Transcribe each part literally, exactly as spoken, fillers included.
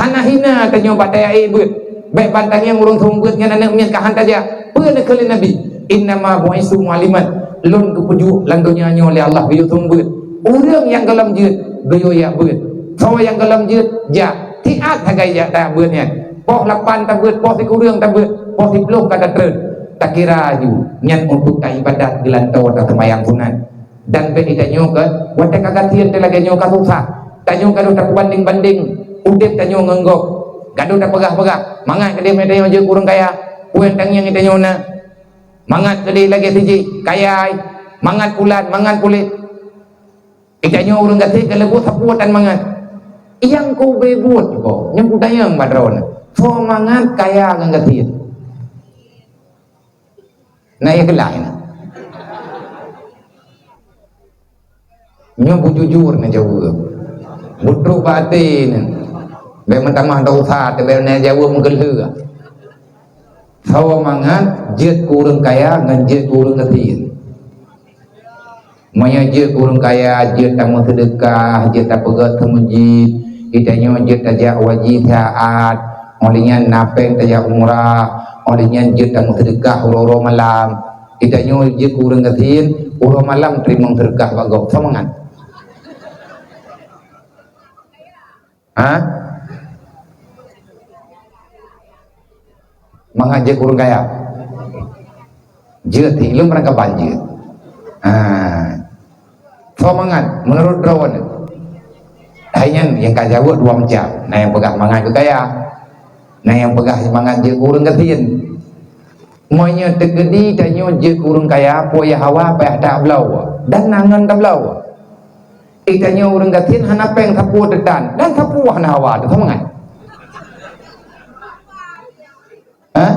Hana hina tanyoe bak tayue beuet. Bék ban tangieng ureuëng seumeubeuet ngon aneuëk miet ka han tajak. Peue neukheun lé Nabi? "Innama bu'istu mu'alliman." Lôn geupeujuek lam donya nyoe lé Allah geuyue seumeubeuet. Ureuëng nyang gohlom jeuet, geuyue jak beuet. Soe nyang gohlom jeuet, jak. Siat sagai jak tajak beuet nyan. Poh lapan tabeuet, poh sikureueng tabeuet, poh siplôh ka tatrön. Takira aju nyan untuk taibadat geulantoe taseumayang sunat. Dan bék tanyoe keu watée ka gasien teuh lagée nyoe ka susah. Tanyoe ka deuh tapeubandeng-bandeng udeb tanyoe ngon gob. Ka deuh tapeugah-peugah, mangat keudeh meutanyoe jeuet keu ureuëng kaya. Peue nyang tangieng tanyoe na? Mangat keudeh lagée sijih, kaya ai. Mangat pulan, mangat puléh. Tanyoe ureuëng gasien ka leubuet sapeue tan mangat. Nyang keu ubé buet ko, nyang kutanyong bak droeneuh. Soe mangat kaya ngon gasien? Na nyang keulai na. Nyoe beujujur na jaweueb. Beutrok bak até na. Bék meutamah dosa, bék na jaweueb meugeulheueh. Soe mangat jeuet keu ureuëng kaya ngon jeuet keu ureuëng gasien? Meunyoe jeuet keu ureuëng kaya, jeuet tameuseudeukah, jeuet tapeugét seumeujid, geutanyoe jeuet tajak haji siat, óh lheueh nyan na péng tajak umrah, óh lheueh nyan jeuet tameuseudeukah uroe-uroe malam. Geutanyoe jeuet keu ureuëng gasien, uroe malam teurimong seudeukah bak gob. Soe mangat? Ha? Mangat jeuet keu ureuëng kaya? Jeuet, ilôn barangkaban jeuet. Ha. Soe mangat, meunurot droeneuh? Hai nyan nyang ka jaweueb dua macam. Na nyang peugah mangat keu kaya. Na nyang peugah mangat jeuet keu ureuëng gasien. Meunyoe teukeudi tanyoe jeuet keu ureuëng kaya, peue nyang hawa payah tabloe dan na ngon tabloe. Tanyoe ureuëng gasien hana péng sapeue teuh tan dan sapeue hana hawa teuh, soe mangat? Hah?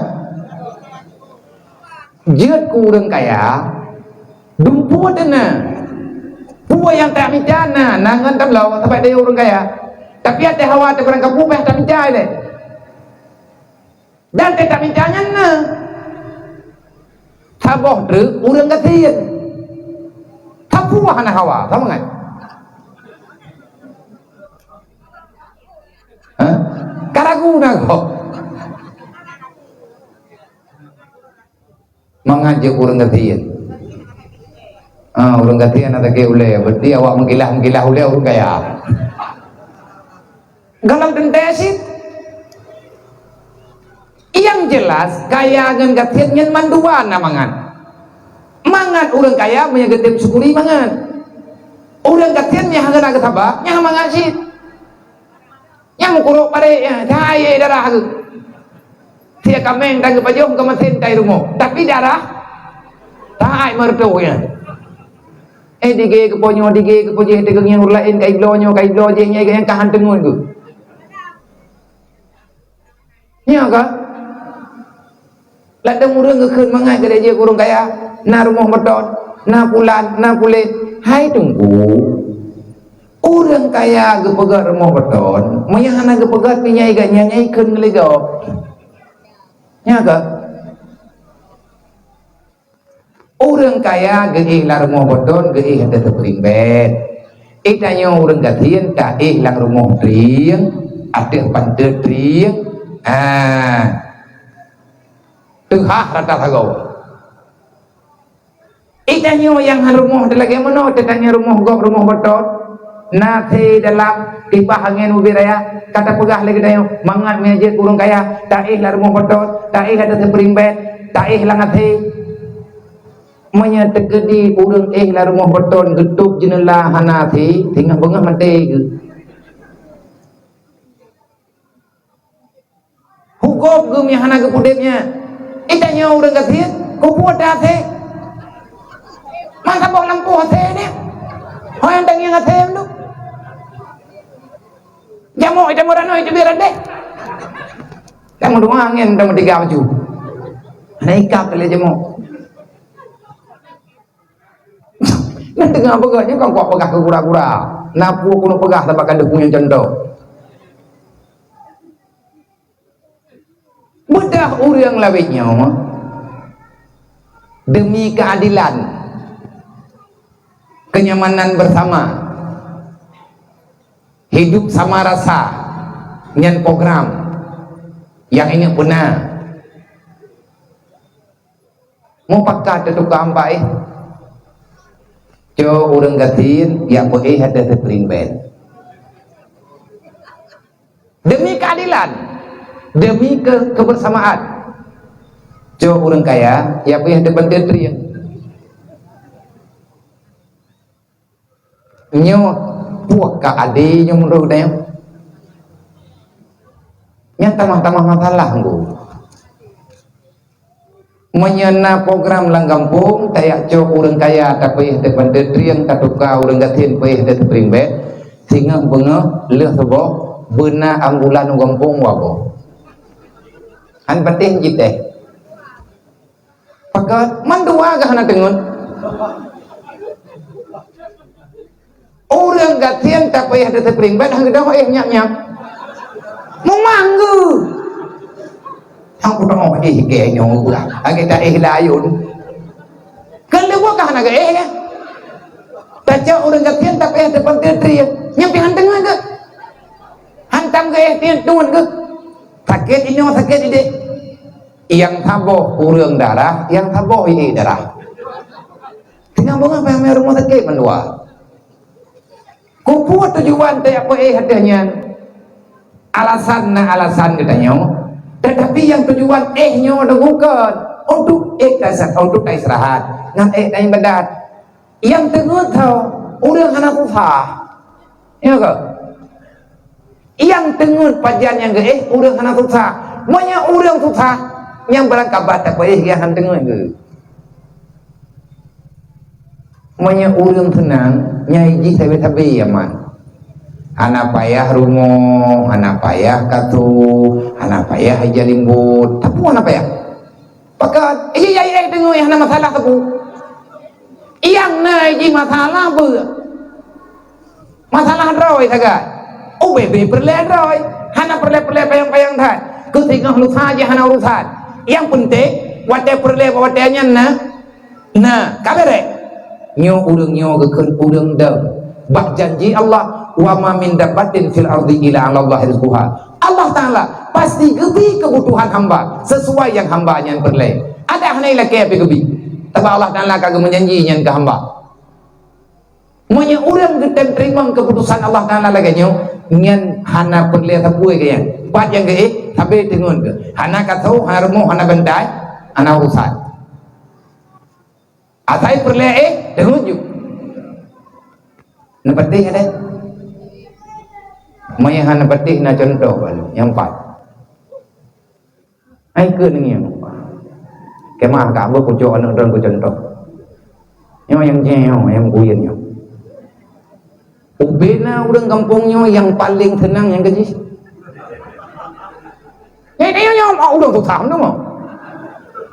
Jeuet keu ureuëng kaya, dumpeue teuh na. Peue nyang tamita na, na ngon tabloe, sabab tanyoe ureuëng kaya. Tapi até hawa teuh barangkapeue payah tamita ilée. Dan teutab mita nyan na. Saboh treuk ureuëng gasien. Sapeue hana hawa, soe mangat? Ha? Ka ragu na gob. Mangat jeuet ureuëng gasien. Ah, ureuëng gasien na sakét ulée, berarti awak meukilah-meukilah ulée ureuëng kaya. Gohlom teuntée cit. Nyang jeulaih, kaya ngon gasien nyan mandua na mangat. Mangat ureuëng kaya meunyoe geutem syukuri mangat. Ureuëng gasien nyang hana geusaba, nyan mangat cit. Nyang meukurok parék nyan, cahai darah geuh. Siek kaméng tan geupajoh keu masén tai rumoh, tapi darah taát meureutoh nyan. Eh, dige keupo nyoe, dige keupo jéh, teukeungieng ureuëng laén ka ibloe nyoe, ka ibloe jéh, nyai nyang ka han teungeut geuh. Nyoe ka? Ladôm ureuëng geukheun mangat keu lagée ureuëng kaya, na rumoh beutôn, na pulan, na puléh. Hai Teungku, ureuëng kaya geupeugét rumoh beutôn, meunyoe hana geupeugét keu nyai geuh, nyai kheun lé gob. Nyoe ka? Ureuëng kaya geuéh lam rumoh beutôn, geuéh ateueh teupeurieng bét. Eh, tanyoe ureuëng gasien taéh lam rumoh trieng, ateueh panteut trieng. Ah. Teuhah rata sagoe. Eh, tanyoe nyang rumoh teuh lagée meunoe, teutanyoe rumoh gob, rumoh beutôn. Na asé dalam, tibah angén ubit raya, ka tapeugah lé geutanyoe, mangat meujeuet ureuëng kaya, taéh lam rumoh beutôn, taéh ateueh teupeurieng bét, taéh lam asé. Meunyoe teukeudi ureuëng éh lam rumoh beutôn geutôb jeuneula hana asé, singoh beungoh maté geuh. Hugôb geuh meunyoe hana geupeudeb nyan. Eh, tanyoe ureuëng gasien, keupeue ta asé? Man saboh lampôh asé nyan. Ho nyang tangieng asé mandum. Jamok ita meuranoe teubiet radeh. Dak meudua angén dak meutiga baju. Hana ikab lé jamok. Nyan teungoh peugah nyoe kon kupeugah keu gura-gura. Na peue keuneuk peugah sabab ka deuh peue nyang contoh. Beudah ureuëng lawét nyoe demi keadilan, kenyamanan bersama, hidup sama rasa, Nyan program nyang ingat beuna. Mupakat teutukang baih. Cok ureuëng gasien, ya peuéh ada spring bed. Demi keadilan, demi ke-, kebersamaan. Cok ureuëng kaya, ya peuéh ada pantai trieng. Nyoe puak ka adé nyoe meunurot geutanyoe. Nyan tamah-tamah masalah nggu. Meunyoe na program lam gampông, tayak cok ureuëng kaya, tapeuéh teuh pantai trieng, tatuka ureuëng gasien peuéh teuh spring bed, singoh beungoh lheueh suboh, beuna ambulan u gampông waboh. Han patéh jiteh. Pakat, mandua gah hana teungeut. Ureuëng gasien tapayah di spring bed, han geudoh éh nyap-nyap. Meumanggu. Hang kudoh éh gée nyoe buah. Lagée ta éh layun. Keuleubah ka hana geuéh, ya? Tacok ureuëng gasien tapayah di pantai trieng. Nyang pih han teungeut geuh. Hantam geuéh tiet tuet geuh. Sakét inoe, sakét idéh. Nyang saboh kureueng darah, nyang saboh ié darah. Teungoh beungoh payah rumoh sakét mandua. Keupeue tujuan teuh jak peuéh ateueh nyan? Alasan na alasan geutanyoe, tetapi nyang tujuan éh nyoe bukon untuk éh taisa-, untuk taistirahat ngon éh taibadat. Nyang teungeut tho ureuëng hana susah. Ya ke? Nyang teungeut pajan nyang geuéh ureuëng hana susah. Meunyoe ureuëng susah, nyang barangkabat tapeuéh geuh han teungeut geuh. Meunyoe ureuëng seunang, nyai jih sabe-sabe aman. Hana payah rumoh, hana payah kaso, hana payah ija limbot, sapeue hana payah. Pakon, iji jai éh teungoh hana masalah sapeue. Nyang na jih masalah beu. Masalah droe sagai. Ubé-bé peureulée droe. Hana peureulée-peureulée payang-payang that. Keu singoh lusa jih hana urusan. Nyang peunteng, watée peureulée bak watée nyan na, na, ka beureh. Nyoe ureuëng nyoe geukheun ureuëng deueng. Bak janji Allah, "Wa ma min dabbatin fil ardi illa 'alallahi rizquha." Allah Taala pasti geubri keubutuhan hamba sesuai nyang hamba nyan peureulée. Adak hana ilakée pih geubri. Sabab Allah Taala ka geumeujanji nyan keu hamba. Meunyoe ureuëng geutem teurimong keuputusan Allah Taala lagée nyoe, nyan hana peureulée sapeue keu nyan. Pat nyang geuéh, sabe teungeut geuh. Hana kaso, hana rumoh, hana bantai, hana urusan. Asai peureulée éh, teungeut ju. Neupatéh ada? Meunyoe hana patéh, na cuntoh balu, nyang pat. Ai keu ngieng. Kemah ka beuh kucok aneuk droen keu cuntoh. Nyoe nyang jeuet nyoe, nyang buyen nyoe. Ubé na ureuëng gampông nyoe nyang paleng seunang nyang keujih. Nyang nyoe, nyoe ureuëng susah meunan.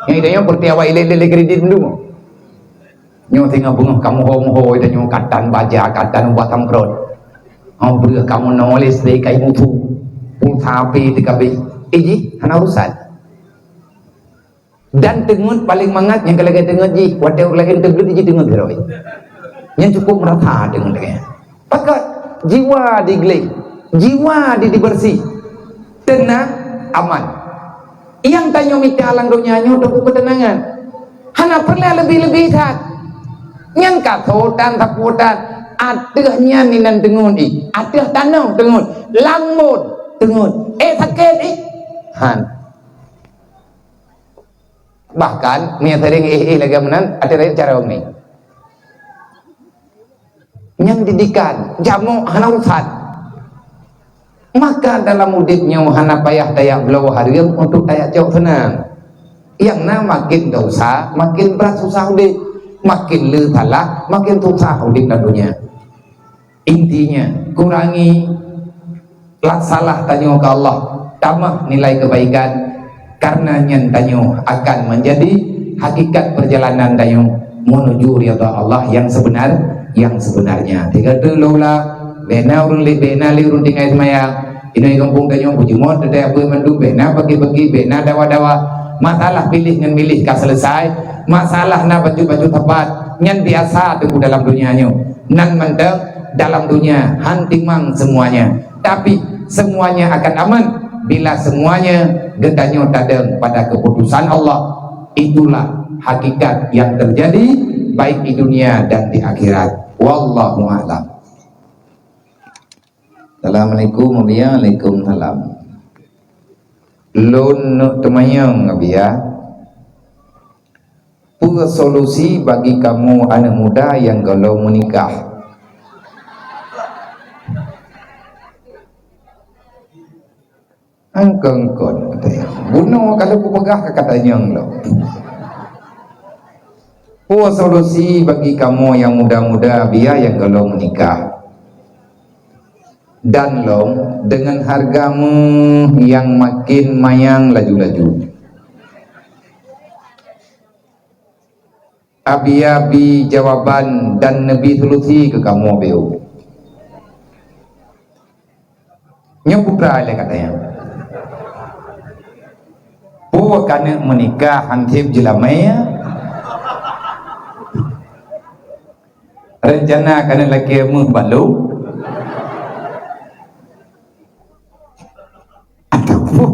Nyang nyoe peureutiawai lé-lé kredit meunan. Nyoe singoh beungoh kamoe ho-ho tanyoe katan baja, katan ubat samprot. Ho breueh kamoe noe listrik, kayu mutu, pulsa H P teuka beh. Eh jih, hana urusan. Dan teungeut paleng mangat nyang keu lagée teungeut jih, watée ureuëng laén teubleuet jih teungeut keudroe. Nyan cukup meurata teungeut lagée nyan. Pakon jiwa digleh, jiwa di-, dibeureusi, teunang, aman. Nyang tanyoe mita lam donya nyoe teupeu keuteunangan. Hana peureulée leubeh-leubeh that. Nyang ka soe tan sapeue tan, ateueh nyan inan teungeut jih, ateueh tanoh teungeut, lam bot teungeut. Eh sakét jih. Han. Bahkan, meunyoe sering éh-éh lagée meunan, ateueh laén cara umi. Nyang didikan, jameuk hana urusan. Maka dalam udeb nyoe hana payah tajak bloe hareuem untuk tajak cok seunang. Nyang na makin desya, makin brat susah udeb. Makin le salah, makin susah udeb lam donya. Intinya, kurangi lah salah tanyoe keu Allah, tamah nilai kebaikan, karena nyan tanyoe akan menjadi hakikat perjalanan tanyoe menuju ridha Allah yang sebenar, yang sebenarnya. Tiga tu lola, bena urun li, bena li urun tinggai semayang, inai gampông tanyoe bujumot, teutai abui mandum, bena bagi-bagi, bena dawa-dawa. Masalah pilih ngan milih ka selesai, masalah na bacut-bacut tepat, nyan biasa teungku dalam dunia nyoe. Nan mantong dalam dunia han timang semuanya. Tapi Semuanya akan aman bila semuanya geutanyoe tadong pada keputusan Allah. Itulah hakikat yang terjadi baik di dunia dan di akhirat. Wallahu a'lam. Assalamualaikum, Abiya. Waalaikumsalam. Lôn neuk teumanyong, Abiya. Peue solusi bagi kamoe aneuk muda nyang gohlom meunikah? Angkon-kon, bunoe ka lheueh kupeugah ka katanyong lom. Peue solusi bagi kamoe nyang muda-muda, Abiya, nyang gohlom meunikah? Dan lom deungon hareuga méuh nyang makin manyang laju-laju. Abiya bi jawaban dan neubi solusi keu kamoe beuh. Nyoe putra lé katanya. Peue keuneuk meunikah han sép jeulamé? Reuncana keuneuk lakée méuh bak lôn? Ataupun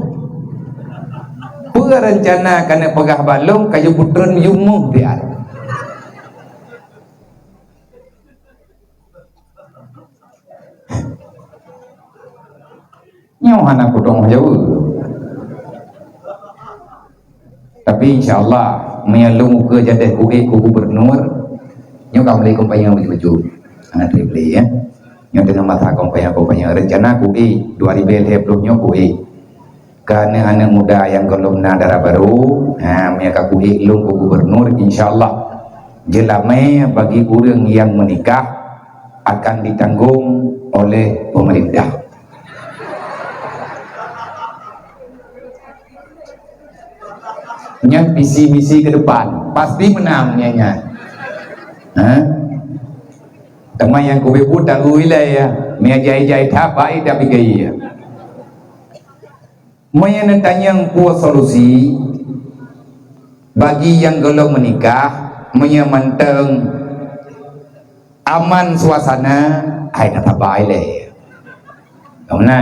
peue reuncana keuneuk peugah bak lôn ka yue peutrön yue méuh biar? Nyoe hana kutong jaweueb. Tapi insya Allah, meunyoe lôn ukeue jadeh kuék keu gubernur, nyoe ka meulé kampanye baju-baju. Hana treb lé, ya. Nyoe teungoh masa kampanye-kampanye. Reuncana kuék, dua ribèe lhèe ploh nyoe kuék. Keu aneuk-aneuk muda nyang gohlom na dara barô, ha, meunyoe ka kuék lôn keu gubernur, insya Allah, jeulamé bagi ureueng nyang meunikah akan ditanggong oleh pemerintah. Nyan visi misi ke depan, pasti menang nyan, nyan. Ha? Teuma nyang kubeupeu tahu ilai ya, meunyo jai-jai that, baik dah pigai ya. Meunyo neutanyong peue solusi bagi nyang gohlom meunikah, meunyo mantong aman suasana, hai tataba ilée. Kamoe na,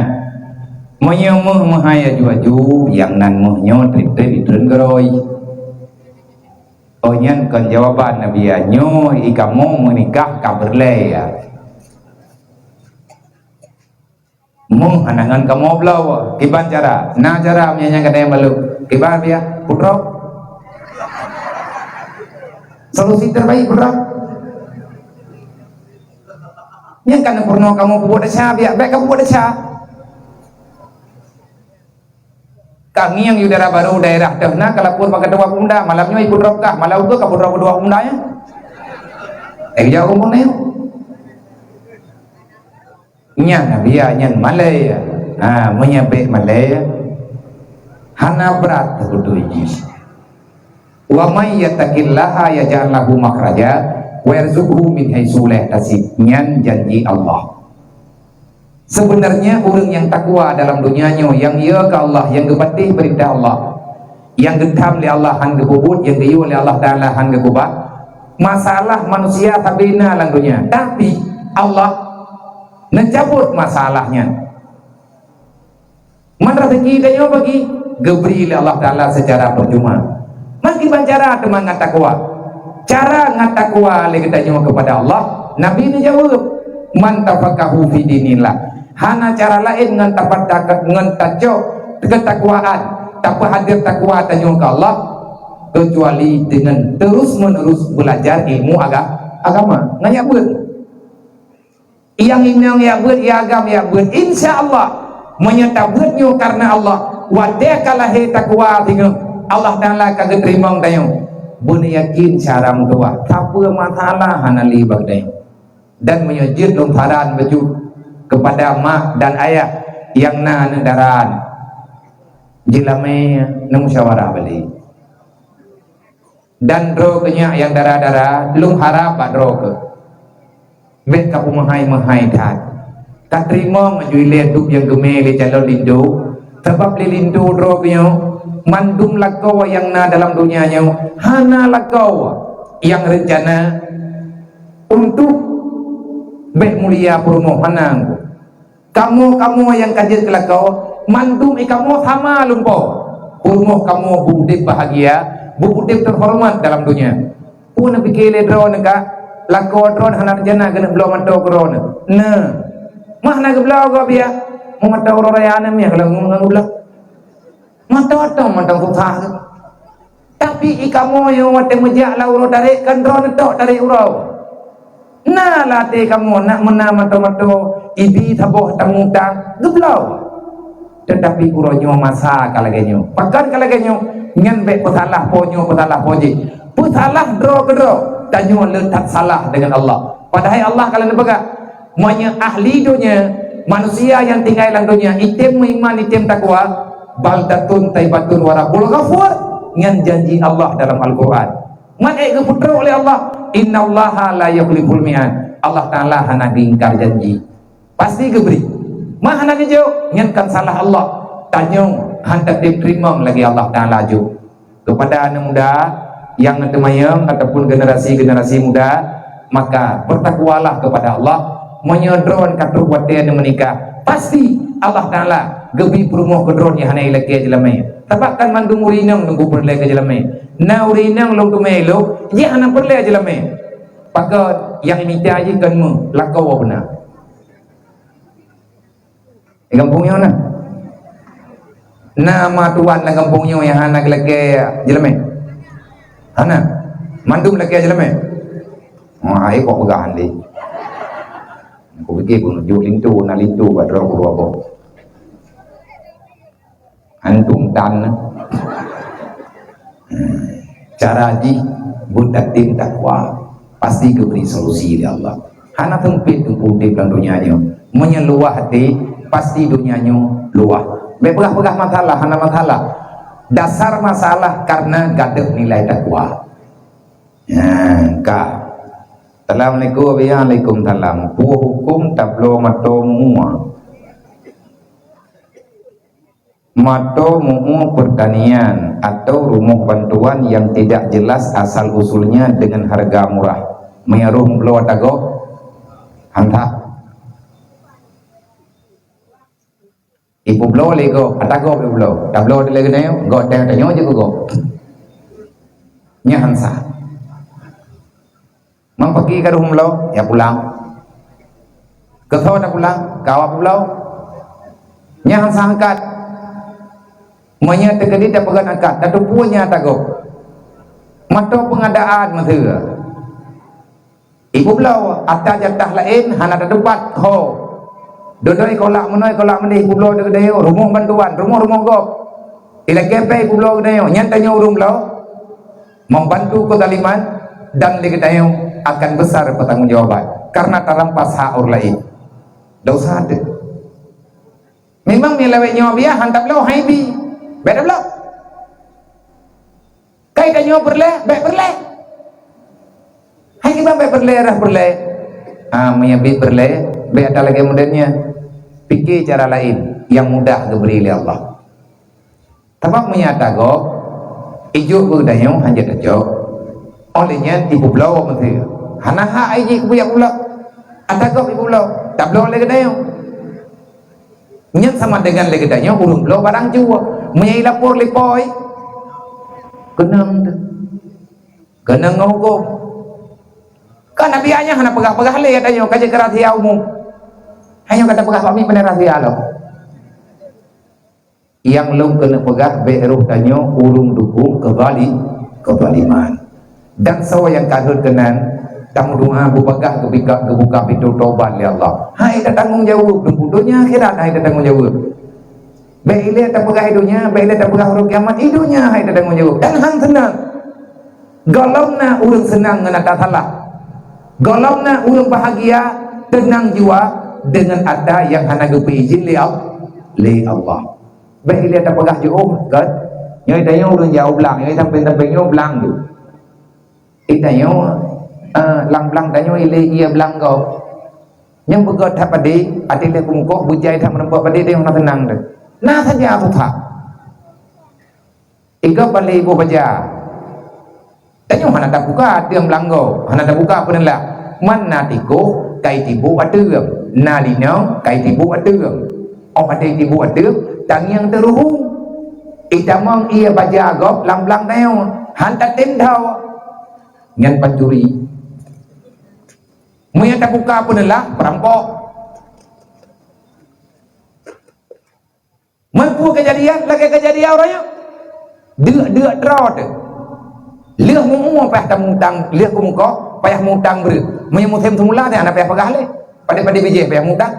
meunyoe méuh meuhai aju-aju, nyang nan méuh nyoe treb-treb jitreun keurôi. Oh nyan kon jawaban Nabi ya, nyoe i kamoe meunikah ka peureulée ya. Méuh hana ngon kamoe bloe, kiban cara? Na cara meunyo nyang keuneuk balok. Kiban biya? Putroe. Solusi terbaik putroe. Nyang ka neupeurunoe kamoe peubuet desya, biya bék ka peubuet desya. Ka ngieng yue dara barô daerah teuh na ka lapor bak ketua pemuda, malam nyoe i putroe kah, malam ukeue ka putroe ketua pemuda nyan. Eh, jak umur nyoe. Nyan biya nyan malée. Ha, meunyo bék malée, hana brat teupeutôi jih. "Wa may yattaqillaha yaj'al lahu makhraja wa yarzuqhu min haitsu la yahtasib." Nyan janji Allah. Sebenarnya ureueng nyang takwa dalam dunia nyoe, nyang yö keu Allah, nyang geupatéh peurintah Allah, nyang geutham lé Allah han geupeubuet, nyang geuyue lé Allah Taala han geukeubah. Masalah manusia sabe na lam dunia, tapi Allah neucabot masalah nyan. Man raseuki tanyoe bagi geubri lé Allah Taala seucara peurcuma. Man kiban cara teuma ngon takwa. Cara ngon takwa lé geutanyoe keupada Allah, Nabi neujaweueb, "Man tafaqahu fi dinillah." Hana cara laén ngon tapat-, ngon tacok keutakwaan, tapeuhadér takwa tanyoe keu Allah, keucuali deungon terus-menerus beulajar ilmu aga-, agama. Ngon jak beuet. Nyang inong jak beuet, nyang agam jak beuet. Insya Allah, meunyoe tabeuet nyoe kareuna Allah, watée ka lahé takwa singoh, Allah Taala ka geuteurimong tanyoe. Beuneuyakin cara meutuwah, sapeue masalah hana lé bak tanyoe. Dan meunyoe jeuet lôn saran bacut keupada mak dan ayah nyang na aneuëk dara, jeulamé neumusyawarah balé. Dan droe keuh nyak nyang dara-dara, lôn harab bak droe keuh. Bék ka peumeuhai-meuhai that. Ka teurimong aju ilée dub nyang geumé lé calon linto, sabab lé linto droe keuh nyoe, mandum lakoe nyang na dalam donya nyoe hana lakoe nyang reuncana untuk bék mulia peurumoh, hana. Kamoe-kamoe nyang ka jeuet keu lakoe, mandum i kamoe sama lumpoe. Peurumoh kamoe beu udeb bahagia, beu udeb teuhoreumat dalam donya. Peue neupiké lé droeneuh ka, lakoe droeneuh hana rencana keuneuk bloe mantong keu droeneuh. Neuh. Mah na geubloe gob ya. Meumatong uroe raya na miah kalau ngon geubloe. Mantong-mantong susah tu. Tapi i kamoe nyoe watée meujak lam uroe tarek kan droeneuh tok tarek uroe. Na lam até kamoe nak meunan mantong-mantong ibi saboh tamutang geubloe. Teutapi uroe nyoe masa ka lagée nyoe. Pakon ka lagée nyoe? Nyan bék peusalah po nyoe, peusalah po jih. Peusalah droe keudroe. Tanyoe le that salah deungon Allah. Padahai Allah ka lheueh neupeugah, meunyoe ahli donya, manusia nyang tinggai lam donya, item meuiman, item takwa, baldatun thaibatun wa rabbul ghafur, nyan janji Allah dalam Al-Quran. Man ék geupeutrok lé Allah, innallaha la yukhliful mi'ad. Allah Taala hana geuingkar janji. Pasti geubri. Man hana geujok, nyan kan salah Allah. Tanyoe han tatem teurimong lagée Allah Taala jok. Kepada aneuk muda nyang teumayang ataupun generasi-generasi muda, maka bertakwalah kepada Allah. Meunyoe droen ka trok watée aneuk meunikah, pasti Allah Taala geubri peurumoh keu droen nyang hana ilakée jeulamé. Sabab kan mandum ureueng inong lôn peureulée keu jeulamé. Na ureueng inong lôn teumé ilok, jih hana peureulée jeulamé. Pakon nyang imita jih kon meu, lakoe beuna. Di gampông nyoe na. Na ma tuan lam gampông nyoe nyang hana geulakée jeulamé? Hana. Mandum lakée jeulamé. Wah, ai kok peugah handi. Aku pikir pun jok linto, na linto bak droe keudua boh. Antum tan. Cara jih beutatem takwa, pasti geubri solusi lé Allah. Hana seumpét teungku udeb lam donya nyoe. Meunyoe luwah até, pasti donya nyoe luwah. Bék peugah-peugah masalah, hana masalah. Dasar masalah karena gadôh nilai takwa. Nyan ka. Assalamualaikum, waalaikumsalam. Peue huköm tabloe mantong mua? Mantong mua pertanian atau rumoh bantuan yang tidak jelas asal usulnya dengan harga murah. Meunyo roh bloe ata gob, han sah. Ipeubloe lé gob, ata gob ipeubloe. Tabloe dilèe keunoe, gob teuh tanyoe jeuet keu gob. Nyan han sah. Mang paki ka deuh meubloe, ya pulang. Keusoe tapulang, ka awak peubloe. Nyan han sah angkat. Meunyo teukeudi tapeugöt angkat, tateupeue nyan ata gob. Mantong peungadaan meuseue. Ipeubloe, ata jatah laén hana tateupat ho. Dodoi kolak meunoe, kolak meudéh, ipeubloe di geutanyoe, rumoh bantuan, rumoh-rumoh gob. Ilakée pèng ipeubloe geutanyoe, nyan tanyoe ureueng bloe. Membantu kezaliman dan lé geutanyoe akan besar pertanggungjawaban karena tarampas hak ureueng laén. Dosa teuh. Memang meulawét nyoe biah han tabloe hai bi. Bék tabloe. Kai tanyoe peureulée, bék peureulée. Hai kiban bék peureulée, rah peureulée. Ah, meunyo bi peureulée, bék ata lagée model nyan. Pike cara laén nyang mudah geubri lé Allah. Sabab meunyo ata gob, ijok keu geutanyoe hana tacok. Óh lheueh nyan ipeubloe meuseue. Hana hak ai jih keu buyak pula. Ata gob ipeubloe, tabloe lé geutanyoe. Nyan sama dengan lé geutanyoe ureueng bloe barang jua. Meunyo ilapor lé poi, keunong teuh. Keunong ngon huköm. Kan Nabi nyan hana peugah-peugah lé tanyoe ka jeuet keu rahsia umum. Hanya kata peugah bak mi pandai rahsia lom. Nyang lôn keuneuk peugah, bék roh tanyoe ureueng dukong keuzali-, keuzaliman. Dan soe nyang ka rhot keunan, tameudoa beubagah geubuka, geubuka pintoe tobat lé Allah. Hai tatanggong jaweueb, teungku, donya akhirat hai tatanggong jaweueb. Bék ilée tapeugah i donya, bék ilée tapeugah uroe kiamat, i donya hai tatanggong jaweueb. Dan han seunang. Gohlom na ureueng seunang ngon ata salah. Gohlom na ureueng bahagia, teunang jiwa deungon ata nyang hana geupeuidhin lé Al-, lé Allah. Bék ilée tapeugah jiôh, kan? Nyoe tanyoe ureueng jauh blang, nyoe sampéng-sampéng nyoe blang tu. Itanyoe, eh, lam blang tanyoe ilée ié blang gob. Nyang beugöt that padé, até lheueh beungkoh, beujai that meurumpok padé, tanyoe hana seunang teuh. Na saja susah. Igob balé iboh baja. Tanyoe hana tabuka ateueng blang gob, hana tabuka peuneulak. Man na tikoh, kai tiboh ateueng. Na linong ka itibuk ateueng. Óh watèe itibuk ateueng, tangieng teuruhu. Itamong ie baja gob lam blang tanyoe, han tatem tho. Nyan pancuri. Meunyo tabuka peuneulaih, peurampok. Meunyo keujadian lagèe keujadian uroe nyoe, deuk-deuk droe teuh. Lheueh meu-ue payah tamutang, lheueh keumeukoh payah mutang breueh. Meunyo musém seumula teuh hana payah peugah lé. Padé-padé bijéh payah mutang.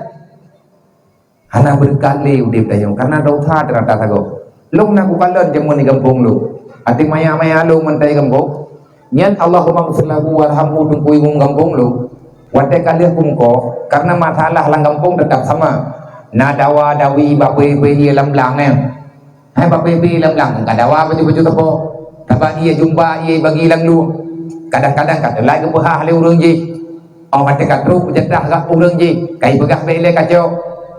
Hana beureukat lé udép tanyoe kareuna desya teuh rata sagoe. Lôn na kukalon jameun di gampông lôn. Até maya-maya lôn mantong di gampông. Nyan Allahumma ghfir lahu warhamhu Teungku Imum gampông lôn. Watèe ka lheueh keumeukoh, kareuna masalah lam gampông teutap sama. Na dawa-dawi bak peue-peue ie lam blang nyan. Hai bak peue-peue ie lam blang, ka dawa baju-baju teupok. Sabab ie jumba ie bagi lam lueng. Kadang-kadang ka teulai geupeuhah lé ureueng jih. Óh watèe ka trok peujadah rab ureueng jih, ka ipeugah bèk ilèe kacok.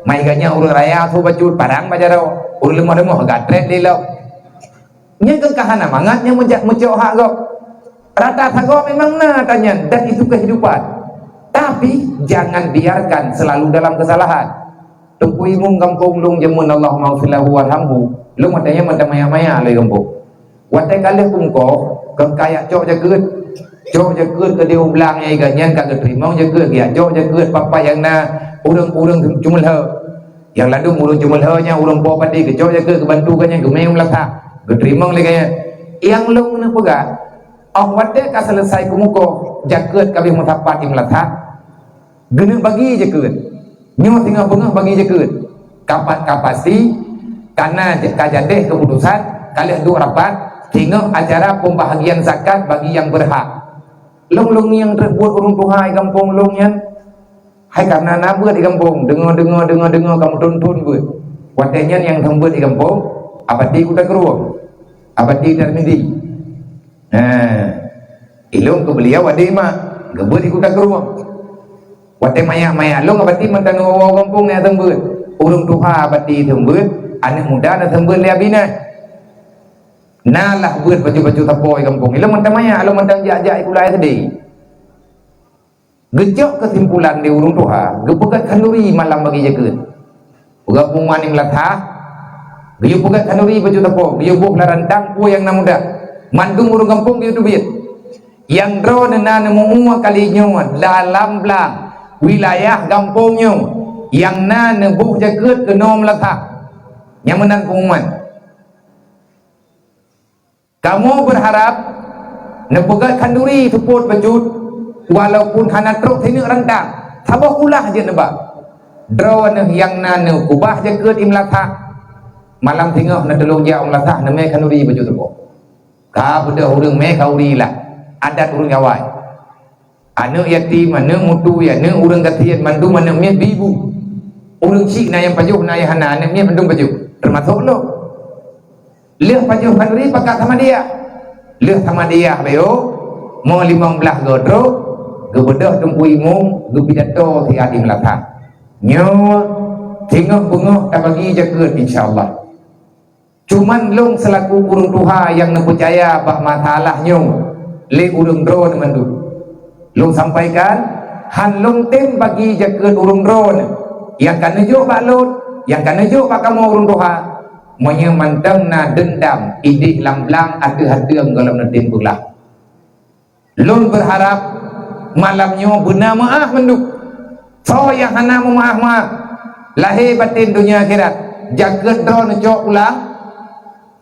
Mai ganyang ureueng raya su bacut, parang bak jaroe. Ureueng leumah-leumah gatrek lé lom. Nyan keuh ka hana mangat nyan meujak meucok hak gob. Rata sagoe memang na atra nyan dan itu kehidupan. Tapi jangan biarkan selalu dalam kesalahan. Teungku Imum gampông lôn jameun Allahumma ghfir lahu warhamhu, lôn watèe nyan mantong maya-maya lé gampông. Watèe ka lheueh keumeukoh, keu kajak cok jakeuet. Cok jakeuet keudéh u blang nyang iga nyan ka geuteurimong jakeuet, geujak cok jakeuet pat-pat nyang na ureueng-ureueng ceumeulhö. Nyang ladôm ureueng ceumeulhö nyan ureueng po padé geucok jakeuet geubantu gobnyan geumè u meulasah, geuteurimong lé gobnyan. Nyang lôn neupeugah, óh watèe ka seuleusai keumeukoh, jakeuet ka abéh meusapat di meulasah, geuneuk bagi jakeuet. Nyoe singoh beungoh bagi jakeuet. Kapat ka pasti, ka na ka jadeh keuputosan, ka lheueh duek rapat, singoh acara pembahagian zakat bagi nyang beurhak. Lôn-lôn nyang trép buet ureueng tuha di gampông lôn nyan, hai kareuna na beuet di gampông, deungoe, deungoe, deungoe, deungoe ka meuthon-thon beuet. Watèe nyan nyang seumeubeuet di gampông, Abati Kuta Krueng, Abati Tarmizi. Nah, ilôn keu beuliau adé mak, geubeuet di Kuta Krueng. Watèe manyak-manyak lôn Abati mantong woe-woe gampông na seumeubeuet. Ureueng tuha Abati seumeubeuet, aneuk muda na seumeubeuet lé Abinah. Na lah beuet baju-baju sapo di gampông. Ilôn mantong manyak, lôn mantong jak-jak sikula SD. Geucok keusimpulan lé ureueng tuha, geupeugöt khanduri malam bagi jakeuet. Peugöt pengumuman di meulasah, geuyue peugöt khanduri baju sapo, geuyue boh lam rantang peue nyang na mudah. Mandum ureueng gampông geuyue teubiet. Nyang droeneuh na neumeu-ue kali nyoe dalam blang wilayah gampông nyoe, nyang na neuboh jakeuet keunoe meulasah. Nyan meunan pengumuman. Kamoe beurharap neupeugöt khanduri seupôt bacut, walaupun hana trok sineuk rantang, saboh kulah jeuet neuba. Droeneuh nyang na neukeubah jakeuet di meulasah, malam singoh neutulông jak u meulasah neumè khanduri bacut seupôt. Ka beudôh ureueng mè khanduri lah, adat ureueng awai. Aneuk yatim, aneuk meutuwi, aneuk ureueng gasien, mandum aneuk miet bi bu. Ureueng chik na nyang pajoh, na nyang hana, aneuk miet mandum pajoh, teumasok lôn. Lheueh pajoh khanduri pakat samadiyah. Lheueh samadiyah bacut, mo limong blaih goe trok, geubeudôh Teungku Imum geupidato siat di meulasah. Nyoe singoh beungoh tabagi jakeuet, insya Allah. Cuman lôn seulaku ureueng tuha nyang neupeucaya bak masalah nyoe lé ureueng droeneuh mandum. Lôn sampaikan, han lôn tem bagi jakeuet ureueng droeneuh nyang ka neujok bak lôn, nyang ka neujok bak kamoe ureueng tuha, meunyoe mantong na deundam idéh lam blang ateueh ateueng gohlom neutem peuglah. Lôn beurharap malam nyoe beuna meuáh mandum. Soe nyang hana meumeuáh-meuáh, lahé batén donya akhirat, jakeuet droeneuh cok pulang,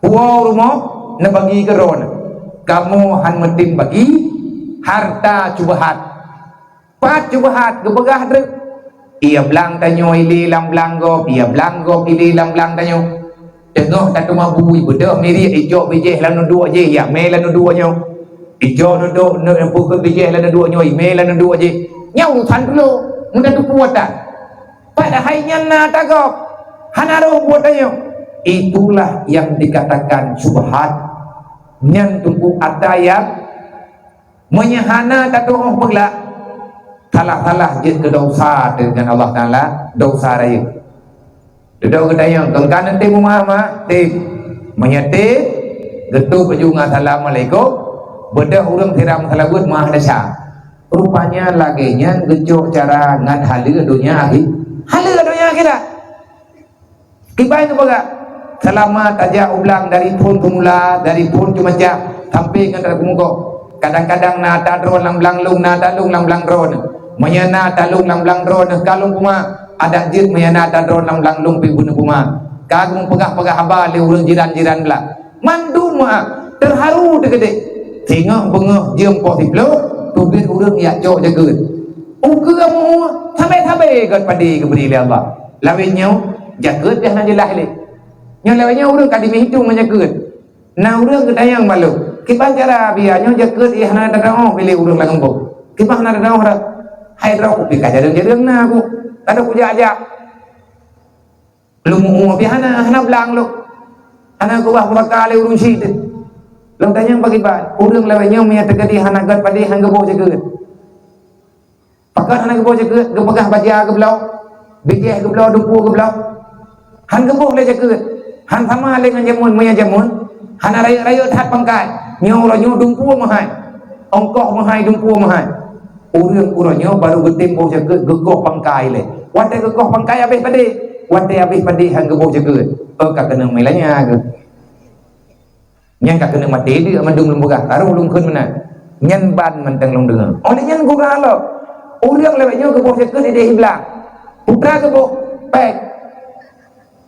puwoe u rumoh, neubagi keu droeneuh. Kamoe han meutem bagi harta syubhat. Pat syubhat geupeugah treuk. Ie blang tanyoe ilé lam blang gob, ie blang gob ilé lam blang tanyoe. Teungoh tateumabu, ibeudôh miriek, icok bijéh lam neuduek jih, yak mè lam neuduek nyoe. Icok neuduek, neu-, peue bijéh lam neuduek nyoe, imè lam neuduek jih. Nyan urusan droe, meunan teupeue ata. Padahai nyan na ata gob, hana roh buet tanyoe. Itulah yang dikatakan syubhat. Nyan teungku ata nyang Meunyoe hana tatu'oh peuglah, salah-salah jeuet keu desya teuh ngon Allah Taala, desya rayeuk. Dudoe geutanyong, "Kön ka neutem meuáh-meuáh?" "Tem." Meunyoe tem, geutôp laju ngon assalamualaikum, beudôh ureueng siram meuseulaweuet meuáh desya. Rupanya lagée nyan geucok cara ngat haleue donya akhi-, haleue donya akhirat. Kiban geupeugah, seulama tajak u blang dari phon teumula, dari phon teumacam, sampai ngon tateumukoh. Kadang-kadang na ata droe lam blang lôn, na ata lôn lam blang droe. Meunyoe na ata lôn lam blang droe, ka lôn peuma, adak jeuet meunyoe na ata droe lam blang lôn pih beuneupeuma. Ka geumeupeugah-peugah haba lé ureuëng jiran-jiran blang. Mandum meu'ah, teuharu teukeudeh. Singoh beungoh jeuem poh siplôh, teubiet ureuëng jak cok jakeuet. Ukeue meu'ah, sabe-sabe gét padé geubri lé Allah. Lawét nyoe, jakeuet pih hana jeulaih lé. Nyoe lawét nyoe ureuëng ka jimeuhitong ngon jakeuet. Na ureuëng geutanyong bak lôn, "Kiban cara biya nyoe jakeuet ié hana teudaoh piléh ureuëng lam gampông? Kiban hana teudaoh dak? Hai droe kupi ka jareueng-jareueng na ku, ka dok kujak-jak." Lôn meu-ueh pih hana, hana blang lôn. Hana keubah pusaka lé ureuëng syiek teuh. Lôn tanyong pakriban, ureuëng lawét nyoe meunyo teukeudi hana gét padé han geuboh jakeuet. Pakon hana geuboh jakeuet, geupeugah baja geubloe, bijéh geubloe, dumpeue geubloe. Han geuboh lé jakeuet. Han sama lé ngon jameun, meunyo jameun hana rayeuk-rayeuk that pangkai. Nyoe uroe nyoe dumpeue meuhai. Ongkoh meuhai, dumpeue meuhai. Ureuëng uroe nyoe barô geutem boh jakeuet geukoh pangkai lé. Watée geukoh pangkai habéh padé, watée habéh padé han geuboh jakeuet. Oh, ka keuneuk meulanya geuh. Nyan ka keuneuk maté deuek mandum lôn peugah, ka roh lôn kheun meunan. Nyan ban mantong lôn deungoe. Óh lheueh nyan gura lom. Ureuëng lawét nyoe geuboh jakeuet idéh i blang. Peue teuma geuboh? Péng.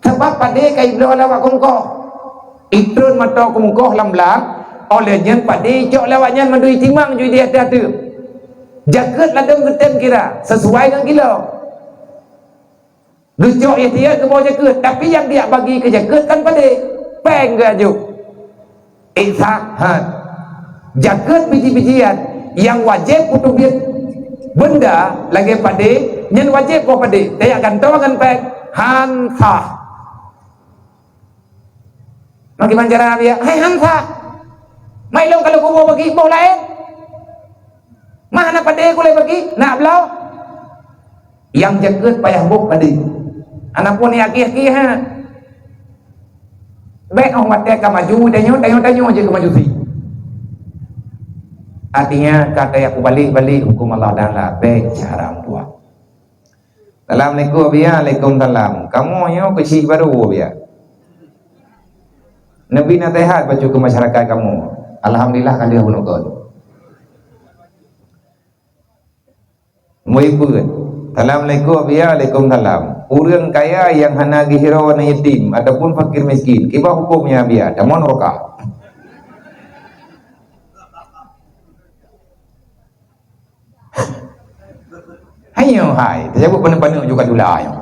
Sabab padé ka ibloe lawak kongkoh. Itrôn mata kongkoh lam blang, óh lheueh nyan padé icok lawak nyan mandum itimang ju idéh ateueh-ateueh. Jakeuet ladôm geutem kira, sisuai ngon kilo. Geucok ié tiet geuboh jakeuet, tapi nyang geujak bagi keu jakeuet kan padé, péng geuajoh. Ék sah? Han. Jakeuet biji-bijian nyang wajéb peuteubiet beunda lagée padé, nyan wajéb boh padé, tajak gantoe ngon péng, han sah. Meukiban cara biya, hai han sah. Mai lôn ka lôn kuboh bagi boh laén. Mah na padé kulét bagi, na bloe. Nyang jakeuet payah boh padé. Hana phon nyang akhé-akhé ha. Bék óh watée ka maju, tanyoe, tanyoe, tanyoe jeuet keu majusi. Artinya, ka tajak kubalek-balek huköm Allah Taala, bék cara meubuet. Assalamualaikum, Abiya. Waalaikumsalam. Kamoe nyoe keuchik barô, Abiya. Neubi naseuhat bacut keu masyarakat kamoe. Alhamdulillah, ka lheueh bunoe kon. Muipeue. Assalamualaikum, Abiya. Waalaikumsalam. Ureuëng kaya nyang hana geuhiro aneuk yatim ataupun fakir miskin, kiban hukömnya, Abiya? Tamong rukah. Hanyoe hai, teujaweub paneuk-paneuk juga dula nyoe.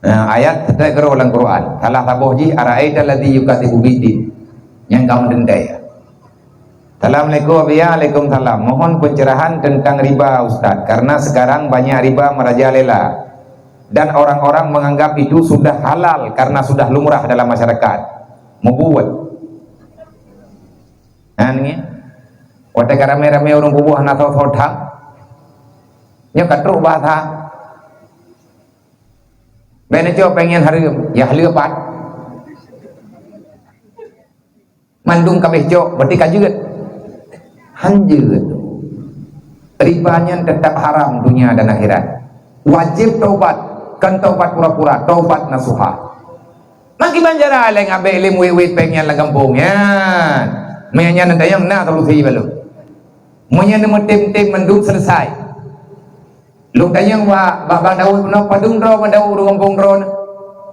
Nah, ayat seutôt keudroe lam Quran. Salah saboh jih, "Ara'aital ladzi yukadzibu biddin." Nyang ka meuteuntèe. Assalamualaikum, Abiya. Waalaikumsalam. Mohon pencerahan tentang riba, Ustaz. Karena sekarang banyak riba merajalela. Dan orang-orang menganggap itu sudah halal karena sudah lumrah dalam masyarakat. Mubuet. Nah, ni. Watèe ka ramé-ramé ureueng peubuet hana soe-soe that. Nyoe ka trok bahasa. Bèk neucok péng nyan hareuem, ya haleuem pat. Mandum ka abéh cok, berarti ka jeuet. Han jeuet. Riba nyan tetap haram dunia dan akhirat. Wajéb taubat, kon taubat pura-pura, taubat nasuha. Maki banjara lé ngabék lé muwét-wét péng nyan lam gampông nyan. Meunyan nyan tanyong na solusi bak lôn. Meunyan neumeutem-tem mandum selesai. Lôn tanyong bak, bak Bang Daud bunoe, padum droe Bang Daud ureueng gampông droe nyoe?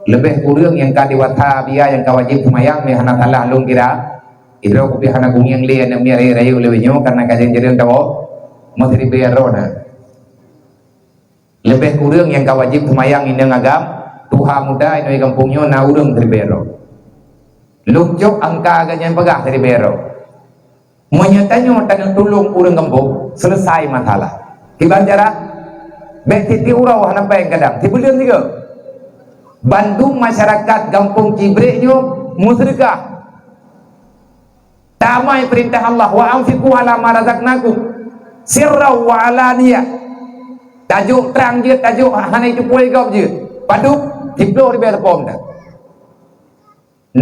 Leubeh kureueng nyang ka dewasa, Abiya, nyang ka wajéb seumayang, meuhana salah lôn kira. Sidroe kupi hana kungieng lé aneuk miet rayeuk-rayeuk lé nyoe, karena ka jeuem-jeuem tawoe, meuseuribèe droe na. Leubeh kureueng nyang ka wajéb seumayang inong agam, tuha muda inong gampông nyoe na ureueng seuribèe droe. Lôn cok angka geuh nyan peugah seuribèe droe. Meunyoe tanyoe taneuk tulông ureueng gampông, selesai masalah. Kiban cara? Bèk tiep-tiep uroe hana péng kadang, sibuleuen sigoe. Bandum masyarakat gampông Cibrék nyoe meuseudeukah. Tamai peurintah Allah, "Wa anfiqu ala ma razaqnakum sirran wa alaniyah." Tajok trang jeuet, tajok hana jiteupeue gob jeuet. Padub, siplôh ribèe teupom dah.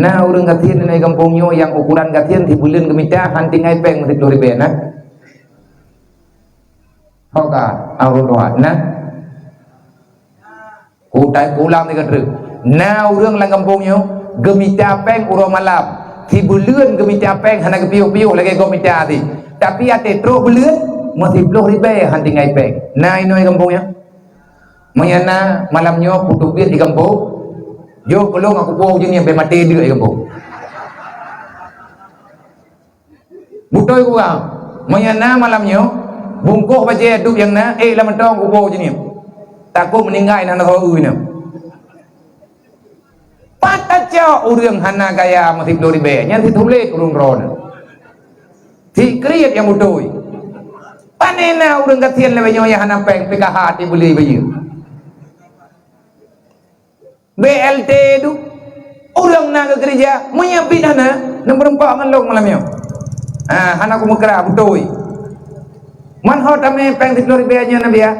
Na ureueng gasien inong gampông nyoe nyang ukoran gasien sibuleuen geumita han tinggai péng siplôh ribèe na. Ho ka, ureueng tuha. Nah. Ku ta-, ku ulang tiga treuk. Na ureueng lam gampông nyoe geumita péng uroe malam. Sibuleuen geumita péng hana geupiôh-piôh lagèe gob mita tadi. Tapi até trok buleuen, meusiplôh ribèe han tinggai péng. Na inoe gampông nyoe? Meunyo na malam nyoe putôh biet di gampông, jok keu lôn aku po ujeuen nyan bèk maté deuk di gampông. Beutôi kurang. Meunyo na malam nyoe, bungkôh bajèe dum nyang na, ék lam mantong kubu jih nyoe. Takot meuninggai na nanggroe nyoe. Pat tacok ureueng hana gaya meusiplôh ribèe, nyan situlék ureueng droeneuh. Sikriet nyang beutôi. Pane na ureueng gasien lagèe nyoe nyang hana péng, P K H teubeuli bayeue. B L T tu, ureueng na geukeureuja, meunyo bit hana, neumeureumpok ngon lôn malam nyoe. Ah, hana kumeukra beutôi. Man ho tamè péng siplôh ribèe nyan, Nabi, ya?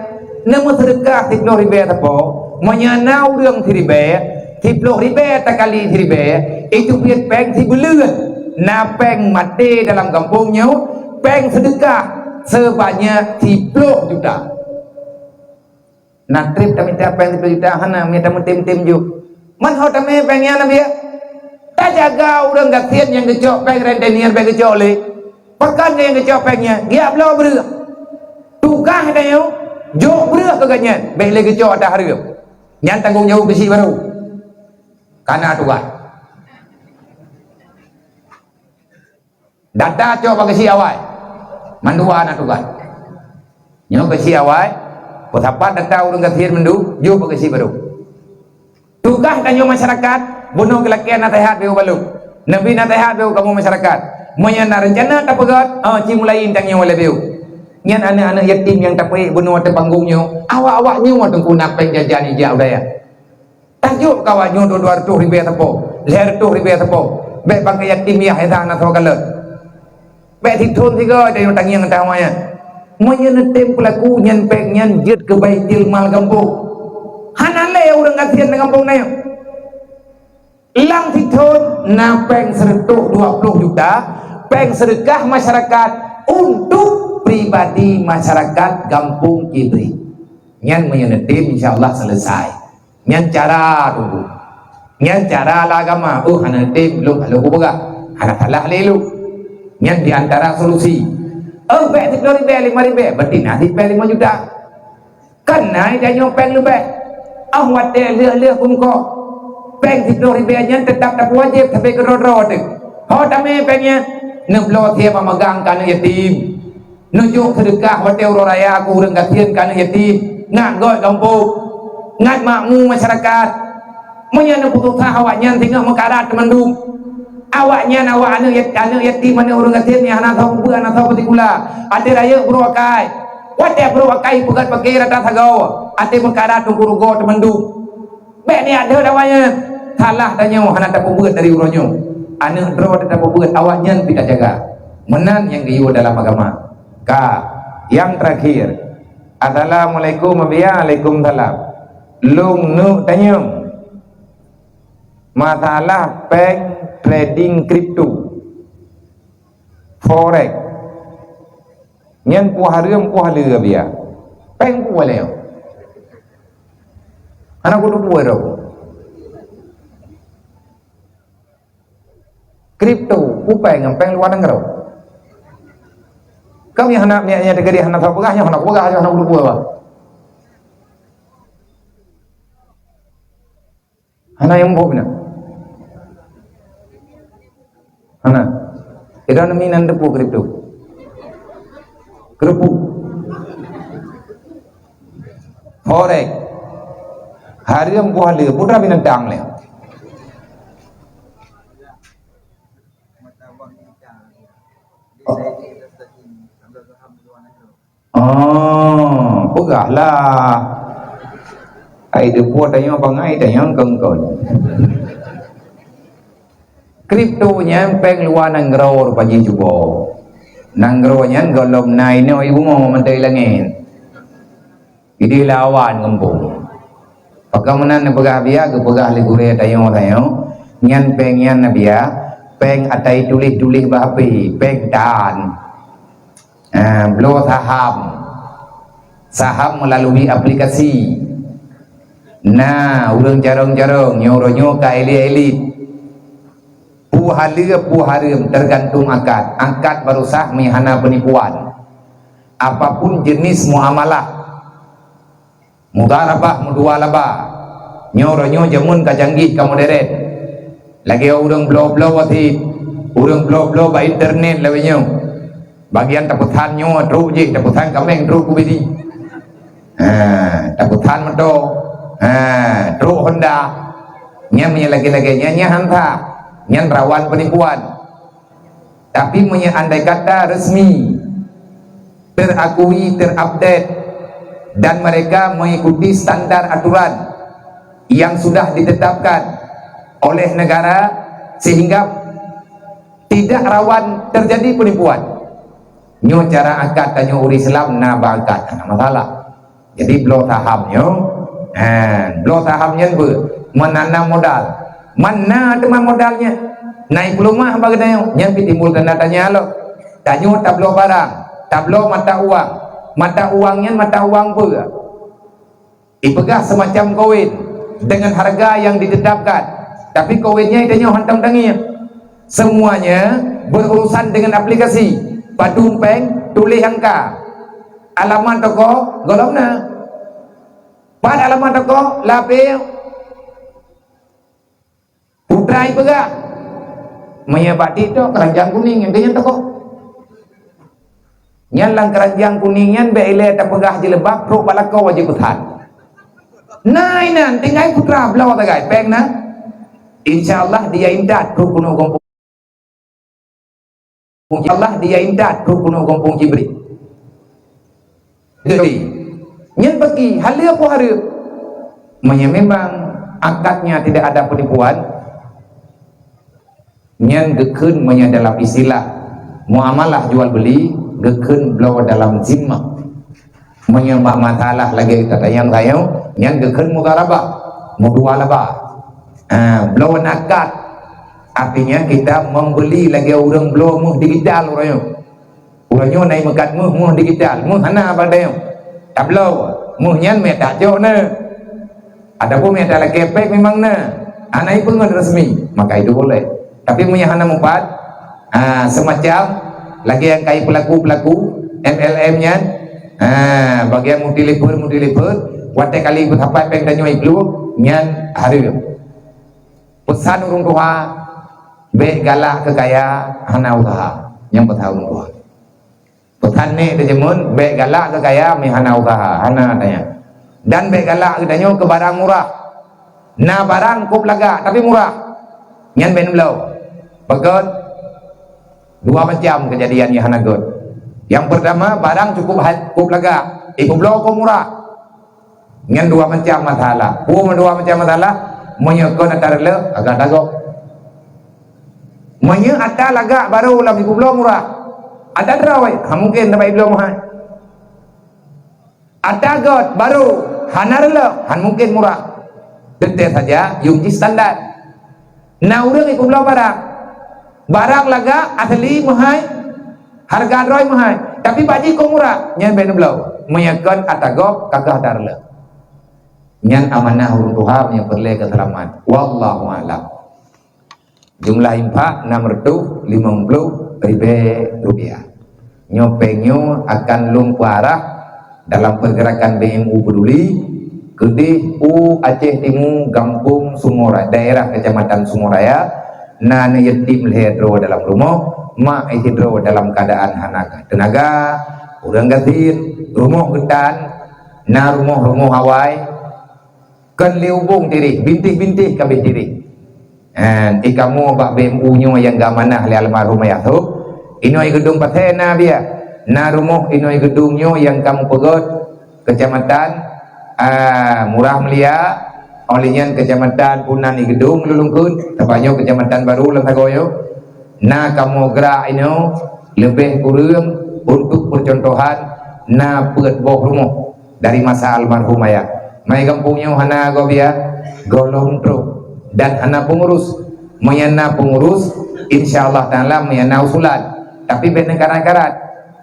Neumeuseudeukah siplôh ribèe sapo? Meunyo na ureueng siribèe, siplôh ribèe takali siribèe, itu biet péng sibuleuen. Na péng maté dalam gampông nyoe, péng seudeukah seubanyak siplôh juta. Na trép tamita péng siplôh juta, hana, mita meutem-tem jok. Man ho tamè péng nyan, Nabi, ya? Tajaga ureueng gasien nyang geucok péng rentenir bèk geucok lé. Pakon nyang geucok péng nyan? Geujak bloe breueh. Tugaih tanyoe, jok breueh keu gobnyan, bèk lé geucok ata hareuem. Nyan tanggông jaweueb beusi barô. Kana tugaih. Data cok bak geusie awai. Mandua na tugaih. Nyoe geusie awai, peusapat data ureueng gasien mandum, jok bak geusie barô. Tugaih tanyoe masyarakat, bunoe geulakèe naseuhat beu balok. Neubi naseuhat beu kamoe masyarakat. Meunyo na reuncana tapeugöt, ah, ci mulai tanyoe lé beu. Nyan aneuk-aneuk yatim nyang tapeuék bunoe ateueh panggong nyoe, awak-awak nyoe teungku na péng jajan ijak u dayah. Tajok keu awak nyoe dua, dua reutôh ribèe sapo, lhèe reutôh ribèe sapo. Bèk pakai yatim yah esa na soe kalon. Bèk sithôn sigoe tanyoe tangieng ata awak nyan. Meunyo neutem peulaku nyan péng nyan jeuet keu baitul mal gampông. Hana lé ureueng gasien lam gampông na nyoe. Lam sithôn na péng seureutôh dua ploh juta, péng seudeukah masyarakat untuk pribadi masyarakat gampông Cibri. Nyan meunyo neutem insya Allah selesai. Nyan cara tu. Nyan cara lam agama. Oh, hana tem, lôn, lôn kupeugah. Hana salah lé lôn. Nyan di antara solusi. Oh, bèk siplôh ribèe, lima ribèe, berarti na sipèng lima juta. Kan na tanyoe péng leubeh. Ah, watèe lheueh-lheueh bungkôh. Péng siplôh ribèe nyan teutap tapeuwajéb sabe keudroe-droe teuh. Ho tamè péng nyan, neubloe sie bak magang keu aneuk yatim. Neujok seudeukah watèe uroe raya keu ureueng gasien, keu aneuk yatim, ngat gèt gampông, ngat makmu masyarakat. Meunyo neupeususah awaknyan singoh meukarat teumandum. Awaknyan, awak aneuk yat-, aneuk yatim, aneuk ureueng gasien nyang hana soe peubuet, hana soe peusikula. Até rayeuk brôk akai. Watèe brôk akai peugöt paké rata sagoe, até meukarat teungku rugoe teumandum. Bèk niat deuh awaknyan. Salah tanyoe hana tapeubuet dari uroe nyoe. Aneuk droe teuh tapeubuet, awaknyan pih tajaga. Meunan nyang geuyue dalam agama. Ka, nyang terakhir. Assalamualaikum, Abiya. Waalaikumsalam. Lôn neuk tanyong. Masalah péng trading kripto. Forex. Nyan peue hareuem, peue haleue, Abiya? Péng peue lé nyoe? Hana kuteupeu droe. Kripto, peue péng ngon péng luwa nanggroe. Kami hana, miet nyan teugadih hana sapeue peugah, nyoe hana kupeugah, nyoe hana kuteupeu bah. Hana nyang muphom nyan? Hana. Idong nami nan teupeu kripto. Kripto. Forex. Hareuem peue haleue, putra binatang lé. Oh, peugahlah. Ai deupot tanyoe bangai tanyoe kongkon. Kripto nyan péng luwa nanggroe rupa jih cuba. Nanggroe nyan gohlom na inoe i bumoe mantong i langét. Idéh lawan ngempung. Pakon meunan neupeugah biya, geupeugah lé gurée tanyoe-tanyoe, nyan péng nyan na biya, péng ata tuléh-tuléh bak H P, péng tan. Ah, bloe saham. Saham melalui aplikasi. Nah, ureuëng carông-carông nyoe, uroe nyoe ka elit-elit. Peue haleue, peue hareuem teugantung akad. Akad baru sah meuhana peunipuan. Apapun jenis muamalah, mudharabah, mudhalabah. Nyoe uroe nyoe jameun ka canggih, ka modern. Lagée ureuëng bloe-bloe cit, ureuëng bloe-bloe bak internet lawét nyoe. Bagian tapeusan nyoe trok jih, tapeusan kaméng trok keu bini. Ha, tapeusan moto, ha, trok Honda. Nyan meunyoe lagée-lagée nyan, nyan han sah. Nyan rawan peunipuan. Tapi meunyoe andai kata resmi, terakui, terupdate, dan mereka mengikuti standar aturan yang sudah ditetapkan oleh negara, sehingga tidak rawan terjadi penipuan. Nyoe cara akad tanyoe ureuëng Islam na bak akad, hana masalah. Jadi bloe saham nyoe, ha, bloe saham nyan beu menanam modal. Mana teuma modalnya? Na ipeuleumah bak geutanyoe, nyan pih timbul tanda tanya lom. Tanyoe tabloe barang, tabloe mata uang. Mata uang nyan mata uang peue? Ipeugah semacam koin dengan harga yang ditetapkan, tapi koin nyan tanyoe hantom tangieng. Semuanya berurusan dengan aplikasi. Padum péng, tuléh angka. Alamat toko, gohlom na. Pat alamat toko, lapéh. Putra ipeugah, meunyoe bak TikTok, keranjang kuning, nyang keu nyan toko. Nyan lam keranjang kuning nyan bék ilée tapeugah jilbab, trok bak lakoe wajéb peusan. Na inan, tinggai putra bloe sagai, péng na. Insya Allah dia intat trok keunoe gampông. Insya Allah dia intat trok keunoe gampông Cibri. Jadi, nyan bagi haleue peue hareuem. Meunyoe memang akadnya tidak ada penipuan, nyan geukheun meunyoe dalam istilah muamalah jual beli, geukheun bloe dalam zimmah. Meunyoe bak masalah lagée gata nyang sayang, nyan geukheun mudharabah, mudhalabah. Ha, bloe akad, artinya kita membeli lagée ureuëng bloe méuh digital uroe nyoe. Uroe nyoe na imeukat méuh, méuh digital, méuh hana bak tanyoe. Tabloe, méuh nyan mita cok na. Ataupun mita lakée péng memang na. Hana ipeungon resmi, maka itu boleh. Tapi meunyoe hana mupat, ha, semacam lagée nyang kai pelaku-pelaku M L M nyan, ha, bagian multilevel, multilevel, watée kali beusapat péng tanyoe iplueng, nyan hareuem. Peusan ureuëng tuha, bék galak keu kaya hana useuha. Nyang peusan ureuëng tuha. Peusan nek teujameun, bék galak keu kaya meuhana useuha, hana tanya. Dan bék galak geutanyoe keu barang murah. Na barang kôb lagak, tapi murah. Nyan bék neubloe. Pakon? Dua macam keujadian nyang hana gét. Nyang peurtama, barang cukup ha-, kôb lagak, ipeubloe kôb murah. Nyan dua macam masalah. Peue dua macam masalah? Meunyoe kon ata reuleuh, agak tagok. Meunyoe ata lagak barô lam ipeubloe murah, ata droe, ha mungken dapat ibloe meuhai. Ata gét barô hana reuleuh, han mungken murah. Teuntée saja yum jih standar. Na ureuëng ipeubloe barang, barang lagak asli meuhai, hareuga droe meuhai, tapi bak jih kôb murah, nyan bék neubloe. Meunyoe kon ata gob, ka keuh ata reuleuh. Nyan amanah ureuëng tuha nyang peureulée keuseulamat. Wallahu a'lam. Jumlah infak enam ratus lima puluh ribu rupiah. Nyoe péng nyoe akan lôn peuarah dalam pergerakan B M U Peduli keudeh u Aceh Timu, Gampông Sumoraya, daerah Kecamatan Sumoraya, na aneuk yatim lhée droe dalam rumoh, mak sidroe dalam keuadaan hana teunaga, ureuëng gasien, rumoh geutan, na rumoh-rumoh awai, kon lé ubông tireh, bintéh-bintéh ka abéh tireh. Eh, di kamoe bak B M U nyoe nyang geuamanah lé almarhum Ayah Sop, inoe geudong Pasé na biya. Na rumoh inoe geudong nyoe nyang ka meupeugét keucamatan, ah, Murah Mulia, óh lheueh nyan keucamatan Punan di geudong lôn lungkon, sabab nyoe keucamatan barô lam sagoe nyoe. Na kamoe grak inoe leubeh kureueng untuk peucontohan na peuet boh rumoh dari masa almarhum Ayah. Mai gampông nyoe hana gob biya, gohlom trok dan hana peungurus. Meunyoe na peungurus, insya Allah Taala meunyoe na usulan. Tapi bék neukarat-karat.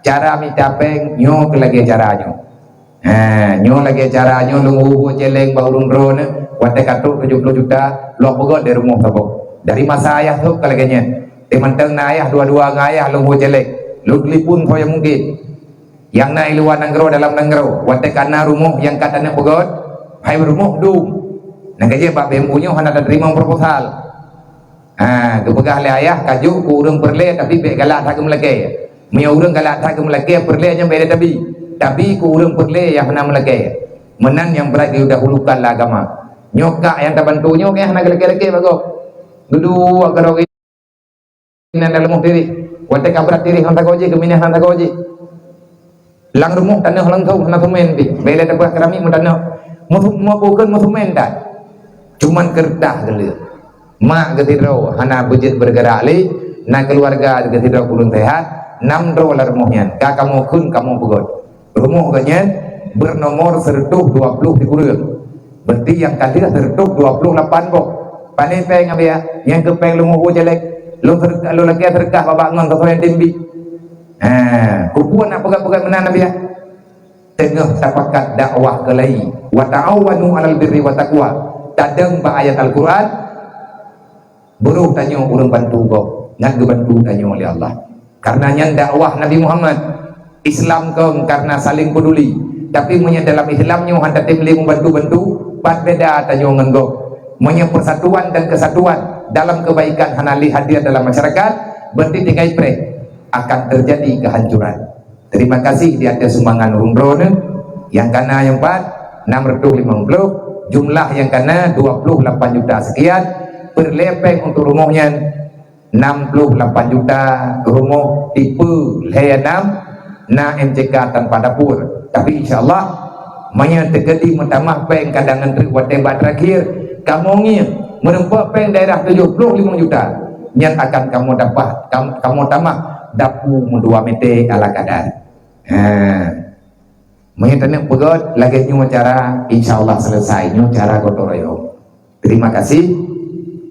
Cara mita péng nyoe keu lagée cara nyoe. Ha, nyoe lagée cara nyoe lôn hu-hu céléng bak ureuëng droeneuh, watée ka trok tujoh ploh juta, lôn peugét di rumoh saboh. Dari masa ayah sôk ka lagée nyan. Teumantong na ayah dua-dua ngon ayah lôn hu céléng. Lôn telepon soe nyang mungken. Nyang na i luwa nanggroe dalam nanggroe, watée ka na rumoh nyang ka taneuk peugét, hai rumoh dum. Nyang ka jeuet bak B M U nyoe hana tateurimong proposal. Ha, geupeugah lé ayah ka jok keu ureuëng peureulée tapi bék galak that keu meulakée. Meunyoe ureuëng galak that keu meulakée peureulée nyan bék lé tabi. Tabi keu ureuëng peureulée nyang hana meulakée. Meunan nyang brat geudahulukan lé agama. Nyoe kak nyang tabantu nyoe kayah hana geulakée-lakée bak gob. Geuduek keudroe geuh nan lam leumah diri. Watée ka brat diri hana sagoe jih, geuminah hana sagoe jih. Lam rumoh tanoh langsong hana semen pih. Bék lé tapeugah keramik meutanyoe. Meusu-, meubukon meusemen that. Cuman keureutah geuleuek. Mak geusidroe hana beujeuet beugerak lé, na keuluwarga geusidroe kureueng seuhat, nam droe lam rumoh nyan. Ka kamoe kheun kamoe peugét. Rumoh geuh nyan beunomor seureutôh dua ploh sikureueng. Berarti nyang ka lheueh seureutôh dua ploh lapan boh. Pane péng, Abiya? Nyang keu péng lôn hu-hu céléng. Lôn seudeukah, lôn lakée seudeukah babah ngon sasoe nyang timbi. Ha, keupeue nak peugah-peugah meunan, Abiya? Teungoh tapakat dakwah keulayi, "Wa ta'awanu 'alal birri wat taqwa." Tadong bak ayat Al-Quran, Beuroh tanyoe ureuëng bantu gob, ngat geubantu tanyoe lé Allah. Karena nyan dakwah Nabi Muhammad. Islam kon karena saling peduli. Tapi meunyoe dalam Islam nyoe hana tem lé meubantu-bantu, pat beda tanyoe ngon gob. Meunyoe persatuan dan kesatuan dalam kebaikan hana lé hadir dalam masyarakat, berarti tinggai preh, akan terjadi kehancuran. Terima kasih di ateueh sumbangan ureuëng droeneuh nyang kana nyang pat enam ratus lima puluh, jumlah nyang kana dua puluh lapan juta sekian, peureulée péng untuk rumoh nyan enam puluh lapan juta, rumoh tipe lhée enam, na M C K tanpa dapur. Tapi insya Allah, meunyoe teukeudi meutamah péng kadang ngon treuk watée bak terakhir, kamoe ngieng meureumpok péng daerah tujoh ploh limong juta, nyan akan kamoe dapat, kam-, kamoe tamah dapu meudua meter ala kadar. Ha. Meunyoe taneuk peugét lagée nyoe cara, insya Allah selesai. Nyoe cara gotong royong. Terima kasih.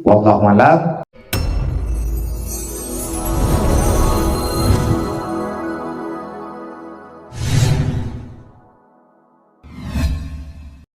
Wallahu a'lam.